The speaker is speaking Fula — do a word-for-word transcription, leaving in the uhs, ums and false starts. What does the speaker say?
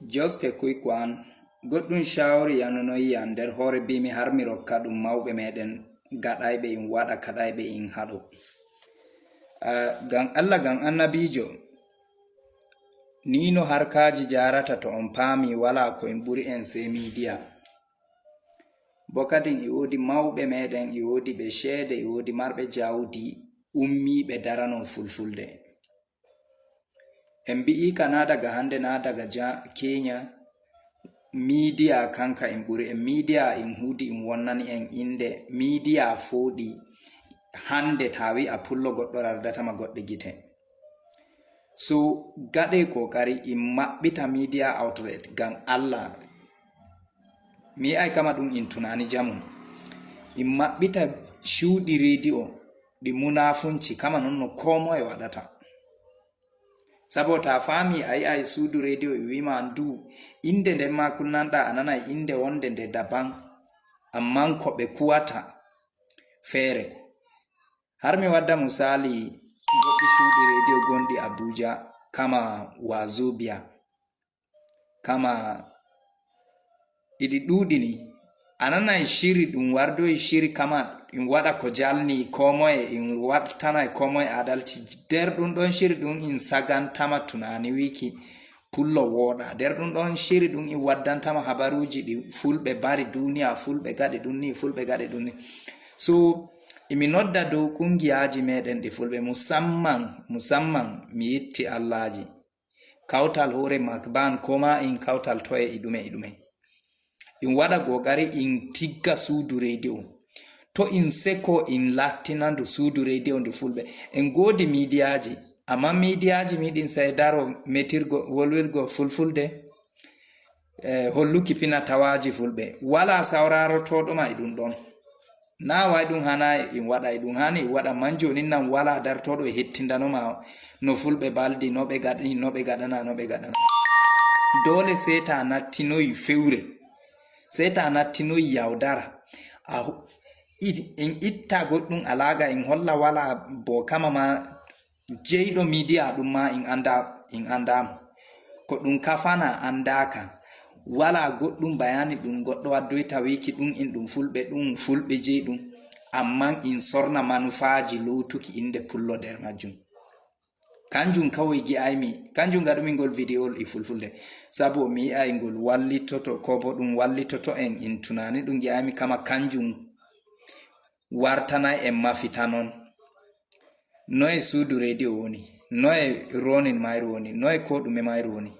Just a quick one. Goɗɗum shawari yanunoyi yam nder hoore bimi har mi rokka ɗum mawɓe meɗen gaɗayɓe in waɗa kaɗayɓe in haɗo. Ah, ngam Allah, ngam annabiijo, ni no harkaaji jarata to on paami wala ko en ɓuri en sey miidiya. Bo kadin e woodi mawɓe meɗen, e woodi ɓe ceede, e woodi marɓe jawdi ummiiɓe daranon fulfulde. En mbi'i ka na daga hande, na daga ja-, Kenya. Miidiya kanka en ɓuri en. Miidiya en huudi en wonnani en innde. Miidiya fooɗi hande ta wi'a pullo goɗɗo rardatama goɗɗe gite. So gaɗe kokari en maɓɓita miidiya outlet ngam Allah. Mi yi'ay kama ɗum in tunani jamum. En maɓɓita cuuɗi rediyo ɗi munafunci kama non no koo moye waɗata. Sabo ta faami a yi'ay suudu rediyo e wi'ima ndu innde nden ma kunnanɗa a nanay innde wonde nde daban, amman ko ɓe kuwata feere. Har mi wadda musaali goɗɗi cuuɗi rediyo gonɗi Abuja kama Wazobia. Kama iɗi ɗuuɗi ni. A nanay shiri ɗum wardoyi shiri kama in waɗa ko jalni koo moye, in wattanay koo moye adalci. Nder ɗum ɗon shiri ɗum in sagantama tunani wiiki pullo wooɗa. Nder ɗum ɗon shiri ɗum in waddantama habaruuji ɗi fulɓe mbari duniya, fulɓe gaɗi ɗum ni, fulɓe gaɗi ɗum ni. So, imi nodda dow kungiyaaji meɗen ɗi fulɓe, musamman, musamman mi yitti Allaaji. Kawtal hoore Makban, koma in kawtal toye e ɗume e ɗume. In waɗa gogari in tigga suudu rediyo. To in seko in lattina ndu suudu rediyo ndu fulɓe. En godi midiyaaji, amma midiyaaji miɗin sai daro metirgo, wolwilgo fulfulde, eh, holluki fina tawaaji fulɓe. Wala saurarotoɗo ma e ɗum ɗon. Na way ɗum hana in waɗa e ɗum hani in waɗa man joni nan wala dartoɗo e hettindanoma no fulɓe baldi, no ɓe gaɗani, no ɓe gaɗana, no ɓe gaɗana. Dole sey ta nattinoyi fewre, sey ta nattinoyi yawdara. A hu-, i-, in itta goɗɗum alaga in holla wala bo kama ma jeyɗo midiya ɗum ma in anda, in andamo. Ko ɗum kafana andaka. Wala goɗɗum bayani ɗum goɗɗo waddoyta wiki ɗum in ɗum fulɓe, ɗum fulɓe jeyi ɗum. Amman in sorna manufaaji lutuki inde pullo nder majjum. Kanjum kawai gi'aymi, kanjum gaɗumi ngol video e fulfulde. Sabo mi yi'ay ngol wallitoto, ko bo ɗum wallitoto en in tunani ɗum gi'aymi kama kanjum wartanay en mafita non. Noye suudu rediyo woni? Noye ronin mayru woni? Noye ko ɗume mayru woni?